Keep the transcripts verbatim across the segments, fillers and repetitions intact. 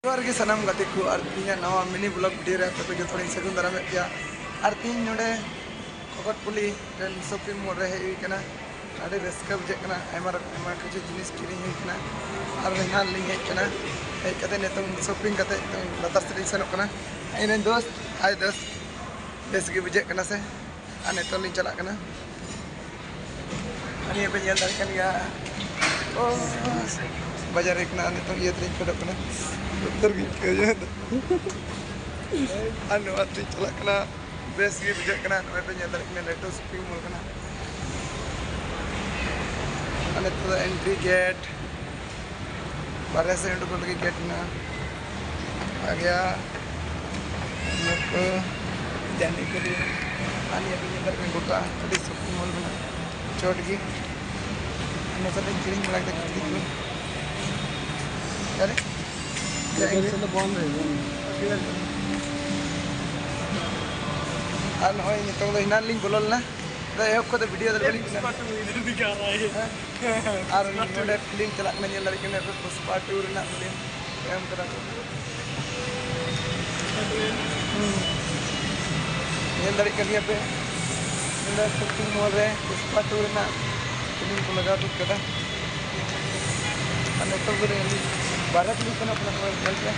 ᱡᱚᱦᱟᱨ ᱜᱮ ᱥᱟᱱᱟᱢ ᱜᱟᱛᱮ ᱠᱚ, ᱟᱨ ᱛᱮᱦᱮᱧᱟᱜ ᱱᱟᱣᱟ ᱢᱤᱱᱤ ᱵᱞᱚᱜ ᱵᱷᱤᱰᱤᱭᱳ ᱨᱮ ᱟᱯᱮ ᱠᱚ ᱡᱚᱛᱚ ᱞᱤᱧ ᱥᱟᱹᱜᱩᱱ ᱫᱟᱨᱟᱢᱮᱫ ᱯᱮᱭᱟ᱾ ᱟᱨ ᱛᱮᱦᱮᱧ ᱱᱚᱰᱮ ᱠᱚᱠᱚᱴᱯᱩᱞᱤ ᱨᱮᱱ ᱥᱚᱯᱤᱝ ᱢᱚᱞ ᱨᱮ ᱦᱮᱡ ᱦᱩᱭ ᱠᱟᱱᱟ᱾ ᱟᱹᱰᱤ ᱨᱟᱹᱥᱠᱟᱹ ᱵᱩᱡᱷᱟᱹᱜ ᱠᱟᱱᱟ, ᱟᱭᱢᱟ ᱨᱚᱠᱚᱢ, ᱟᱭᱢᱟ ᱠᱤᱪᱷᱩ ᱡᱤᱱᱤᱥ ᱠᱤᱨᱤᱧ ᱦᱩᱭ ᱠᱟᱱᱟ᱾ ᱟᱨ ᱮᱱᱟᱱ ᱞᱤᱧ ᱦᱮᱡ ᱠᱟᱱᱟ, ᱦᱮᱡ ᱠᱟᱛᱮ ᱱᱤᱛᱚᱝ ᱥᱚᱯᱤᱝ ᱠᱟᱛᱮ ᱱᱤᱛᱚᱝ ᱞᱟᱛᱟᱨ ᱥᱮᱫ ᱞᱤᱧ ᱥᱮᱱᱚᱜ ᱠᱟᱱᱟ᱾ ᱤᱧ ᱨᱮᱱ ᱫᱳᱥᱛ, ᱦᱟᱭ ᱫᱳᱥᱛ, ᱵᱮᱥ ᱜᱮ ᱵᱩᱡᱷᱟᱹᱜ ᱠᱟᱱᱟ ᱥᱮ? ᱟᱨ ᱱᱤᱛᱚᱝ ᱞᱤᱧ ᱪᱟᱞᱟᱜ ᱠᱟᱱᱟ᱾ ᱟᱨ ᱱᱤᱭᱟᱹ ᱯᱮ ᱧᱮᱞ ᱫᱟᱲᱮᱭᱟᱜ ᱠᱟᱱ ᱜᱮᱭᱟ, ᱚ, ᱵᱟᱡᱟᱨ ᱦᱩᱭᱩᱜ ᱠᱟᱱᱟ᱾ ᱱᱤᱛᱚᱝ ᱤᱭᱟᱹ ᱛᱮᱞᱤᱧ ᱯᱷᱮᱰᱚᱜ ᱠᱟᱱᱟ, ᱵᱚᱛᱚᱨ ᱜᱮ ᱟᱹᱭᱠᱟᱹᱣ ᱧᱟᱢ ᱮᱫᱟ᱾ ᱟᱨ ᱱᱚᱣᱟ ᱛᱮᱞᱤᱧ ᱪᱟᱞᱟᱜ ᱠᱟᱱᱟ, ᱵᱮᱥ ᱜᱮ ᱵᱩᱡᱷᱟᱹᱜ ᱠᱟᱱᱟ᱾ ᱱᱚᱜᱼᱚᱭ ᱯᱮ ᱧᱮᱞ ᱫᱟᱲᱮᱭᱟᱜ ᱠᱟᱱᱟ, ᱞᱟᱹᱴᱩ ᱥᱚᱯᱤᱝ ᱢᱚᱞ ᱠᱟᱱᱟ᱾ ᱟᱨ ᱱᱤᱛᱚᱜ ᱫᱚ ᱮᱱᱴᱨᱤ ᱜᱮᱴ, ᱵᱟᱨᱦᱮ ᱥᱮᱫ ᱩᱰᱩᱠᱚᱜ ᱞᱟᱹᱜᱤᱫ ᱜᱮᱴ ᱢᱮᱱᱟᱜᱼᱟ᱾ ᱟᱨ ᱜᱮᱭᱟ ᱱᱩᱠᱩ ᱡᱟᱹᱱᱤ ᱠᱚ ᱞᱟᱹᱭᱟ᱾ ᱟᱨ ᱱᱤᱭᱟᱹ ᱯᱮ ᱧᱮᱞ ᱫᱟᱲᱮᱭᱟᱜ ᱠᱟᱱᱟ, ᱜᱚᱴᱟ ᱟᱹᱰᱤ ᱥᱚᱯᱤᱝ ᱢᱚᱞ ᱢᱮᱱᱟᱜᱼᱟ, ᱪᱚᱴ ᱜᱮ᱾ ᱚᱱᱟ ᱥᱟᱛᱮ ᱠᱤᱨᱤᱧ ᱵᱟᱲᱟ ᱠᱮᱫᱟ ᱠᱤᱪᱷᱩ ᱫᱤᱱ ᱠᱚ᱾ ᱟᱨᱮ? ᱟᱨ ᱱᱚᱜᱼᱚᱭ ᱱᱤᱛᱚᱝ ᱫᱚ ᱮᱱᱟᱱ ᱞᱤᱧ ᱵᱚᱞᱚ ᱞᱮᱱᱟ, ᱟᱫᱚ ᱮᱦᱚᱵ ᱠᱷᱚᱱ ᱫᱚ ᱵᱷᱤᱰᱤᱭᱳ ᱫᱚ ᱵᱟᱹᱞᱤᱧ ᱵᱮᱱᱟᱣ᱾ ᱟᱨ ᱱᱚᱰᱮ ᱯᱷᱤᱞᱢ ᱪᱟᱞᱟᱜ ᱠᱟᱱᱟ, ᱧᱮᱞ ᱫᱟᱲᱮᱭᱟᱜ ᱠᱟᱱᱟ ᱯᱮ, ᱯᱩᱥᱯᱟ ᱴᱩ ᱨᱮᱱᱟᱜ ᱯᱷᱤᱞᱢ ᱮᱢ ᱠᱟᱫᱟ ᱠᱚ᱾ ᱦᱩᱸ᱾ ᱧᱮᱞ ᱫᱟᱲᱮᱭᱟᱜ ᱠᱟᱱ ᱜᱮᱭᱟ ᱯᱮ, ᱱᱚᱰᱮ ᱥᱚᱯᱤᱝ ᱢᱚᱞ ᱨᱮ ᱯᱩᱥᱯᱟ ᱴᱩ ᱨᱮᱱᱟᱜ ᱯᱷᱤᱞᱢ ᱠᱚ ᱞᱟᱜᱟᱣ ᱛᱩᱫ ᱠᱟᱫᱟ᱾ ᱟᱨ ᱱᱤᱛᱚᱜ ᱫᱚ ᱵᱟᱨᱦᱮ ᱛᱮᱞᱤᱧ ᱥᱮᱱᱚᱜ ᱠᱟᱱᱟ, ᱱᱚᱜᱼᱚᱭ ᱧᱮᱞ ᱯᱮ,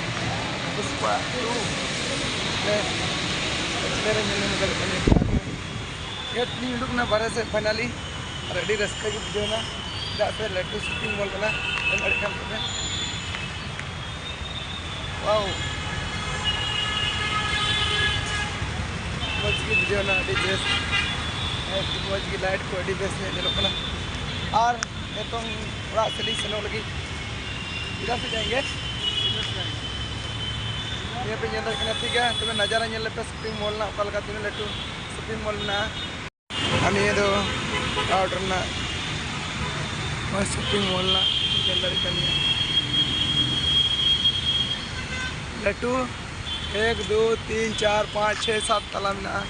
ᱯᱩᱥᱯᱟ ᱴᱩ ᱨᱮ ᱧᱮᱞ ᱧᱟᱢ ᱫᱟᱲᱮᱭᱟᱜ ᱠᱟᱱ ᱜᱮᱭᱟ᱾ ᱜᱮᱴ ᱞᱤᱧ ᱩᱰᱩᱠ ᱮᱱᱟ ᱵᱟᱨᱦᱮ ᱥᱮᱫ ᱯᱷᱟᱭᱱᱟᱞᱤ, ᱟᱨ ᱟᱹᱰᱤ ᱨᱟᱹᱥᱠᱟᱹ ᱜᱮ ᱵᱩᱡᱷᱟᱹᱣ ᱮᱱᱟ, ᱪᱮᱫᱟᱜ ᱥᱮ ᱞᱟᱹᱴᱩ ᱥᱚᱯᱤᱝ ᱢᱚᱞ ᱠᱟᱱᱟ, ᱧᱮᱞ ᱫᱟᱲᱮᱭᱟᱜ ᱠᱟᱱ ᱛᱟᱯᱮ᱾ ᱣᱟᱣ, ᱢᱚᱡᱽ ᱜᱮ ᱵᱩᱡᱷᱟᱹᱣ ᱮᱱᱟ, ᱟᱹᱰᱤ ᱵᱮᱥ, ᱟᱹᱰᱤ ᱢᱚᱡᱽ ᱜᱮ, ᱞᱟᱭᱤᱴ ᱠᱚ ᱟᱹᱰᱤ ᱵᱮᱥ ᱧᱚᱜ ᱧᱮᱞᱚᱜ ᱠᱟᱱᱟ᱾ ᱟᱨ ᱱᱤᱛᱚᱝ ᱚᱲᱟᱜ ᱥᱮᱫ ᱞᱤᱧ ᱥᱮᱱᱚᱜ ᱞᱟᱹᱜᱤᱫ᱾ ᱪᱮᱫᱟᱜ ᱥᱮ ᱡᱟᱭᱜᱮ ᱱᱤᱭᱟᱹ ᱯᱮ ᱧᱮᱞ ᱫᱟᱲᱮᱭᱟᱜ ᱠᱟᱱᱟ, ᱴᱷᱤᱠ ᱜᱮᱭᱟ᱾ ᱛᱚᱵᱮ ᱱᱟᱡᱟᱨᱟ ᱧᱮᱞ ᱞᱮᱯᱮ, ᱥᱚᱯᱤᱝ ᱢᱚᱞ ᱨᱮᱱᱟᱜ ᱚᱠᱟ ᱞᱮᱠᱟ ᱛᱤᱱᱟᱹᱜ ᱞᱟᱹᱴᱩ ᱥᱚᱯᱤᱝ ᱢᱚᱞ ᱢᱮᱱᱟᱜᱼᱟ᱾ ᱟᱨ ᱱᱤᱭᱟᱹ ᱫᱚ ᱟᱣᱩᱴ ᱨᱮᱱᱟᱜ ᱱᱚᱜᱼᱚᱭ ᱥᱚᱯᱤᱝ ᱢᱚᱞ ᱨᱮᱱᱟᱜ ᱧᱮᱞ ᱫᱟᱲᱮᱭᱟᱜ ᱠᱟᱱ ᱜᱮᱭᱟ, ᱞᱟᱹᱴᱩ ᱮᱠ, ᱫᱩ, ᱛᱤᱱ, ᱪᱟᱨ, ᱯᱟᱸᱪ, ᱪᱷᱚᱭ, ᱥᱟᱛ ᱛᱟᱞᱟ ᱢᱮᱱᱟᱜᱼᱟ᱾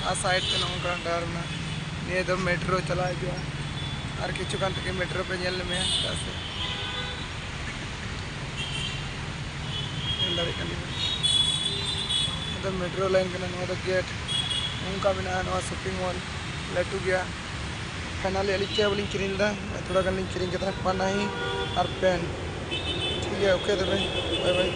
ᱟᱨ ᱥᱟᱭᱤᱰ ᱛᱮ ᱱᱚᱜᱼᱚ ᱱᱚᱝᱠᱟ ᱰᱟᱦᱟᱨ ᱢᱮᱱᱟᱜᱼᱟ᱾ ᱱᱤᱭᱟᱹ ᱫᱚ ᱢᱮᱴᱨᱳ ᱪᱟᱞᱟᱣ ᱦᱤᱡᱩᱜᱼᱟ, ᱟᱨ ᱠᱤᱪᱷᱩ ᱜᱟᱱ ᱛᱮᱜᱮ ᱢᱮᱴᱨᱳ ᱯᱮ ᱧᱮᱞ ᱧᱟᱢᱮᱭᱟ, ᱪᱮᱫᱟᱜ ᱥᱮ ᱧᱮᱞ ᱫᱟᱲᱮᱭᱟᱜ ᱠᱟᱱ ᱜᱮᱭᱟ, ᱱᱚᱣᱟ ᱫᱚ ᱢᱮᱴᱨᱳ ᱞᱟᱭᱤᱱ ᱠᱟᱱᱟ, ᱱᱚᱣᱟ ᱫᱚ ᱜᱮᱴ᱾ ᱱᱚᱝᱠᱟ ᱢᱮᱱᱟᱜᱼᱟ ᱱᱚᱣᱟ ᱥᱚᱯᱤᱝ ᱢᱚᱞ, ᱞᱟᱹᱴᱩ ᱜᱮᱭᱟ᱾ ᱯᱷᱟᱭᱱᱟᱞᱤ ᱟᱹᱞᱤᱧ ᱪᱮᱫ ᱦᱚᱸ ᱵᱟᱹᱞᱤᱧ ᱠᱤᱨᱤᱧ ᱞᱮᱫᱟ, ᱛᱷᱚᱲᱟ ᱜᱟᱱ ᱞᱤᱧ ᱠᱤᱨᱤᱧ ᱠᱮᱫᱟ ᱯᱟᱱᱟᱦᱤ ᱟᱨ ᱯᱮᱱ᱾ ᱴᱷᱤᱠ ᱜᱮᱭᱟ, ᱳᱠᱮ ᱛᱚᱵᱮ, ᱵᱟᱭ ᱵᱟᱭ᱾